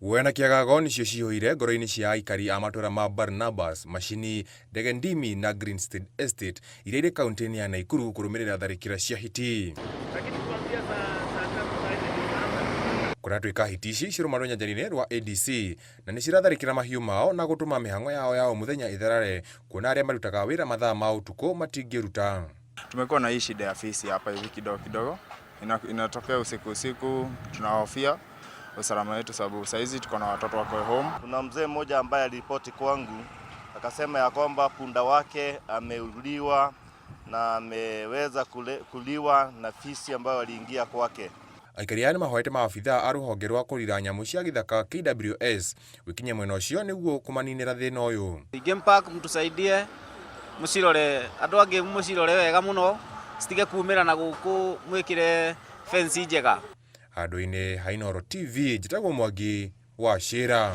Guoya na kĩagago nĩcio ciyũire ngoro-inĩ cia aikari a matũra ma Barnabas, Macini, Ndege Ndimi na Greenstead Estate iria irĩ kaunti-inĩ ya Naikuru kũrũmĩrĩra tharĩkĩra cia hiti. Kũratuĩka hiti ici cirũma rũnyanjara-inĩ rwa ADC na nĩ ciratharĩkĩra mahiũ mao na gũtũma mĩhang'o yao ya o mũthenya ĩtharare kuona arĩa marutaga wĩra mathaa ma ũtukũ matingĩruta. Tumekuwa na hii shida ya fisi hapa hivi kidogo kidogo, inatokea usiku usiku, tunahofia usalama wetu sababu saizi tuko na watoto wako home. Kuna mzee mmoja ambaye aliripoti kwangu akasema ya kwamba punda wake ameuliwa na ameweza kuliwa na fisi ambayo aliingia kwake. Aikari aya nĩmahoete maabithaa a rũhonge rwa kũrira nyamũ cia gĩthaka KWS gwĩkinyia mwena ũcio nĩguo kũmaninĩra thĩna ũyũ. Game Park mtusaidie, mũcirore andũ angĩ, mũcirore wega mũno, citige kumĩra na gũkũ, mwĩkĩre fence njega. Handũ-inĩ ha Inooro TV, njĩtagwo Mwangi wa Cĩra.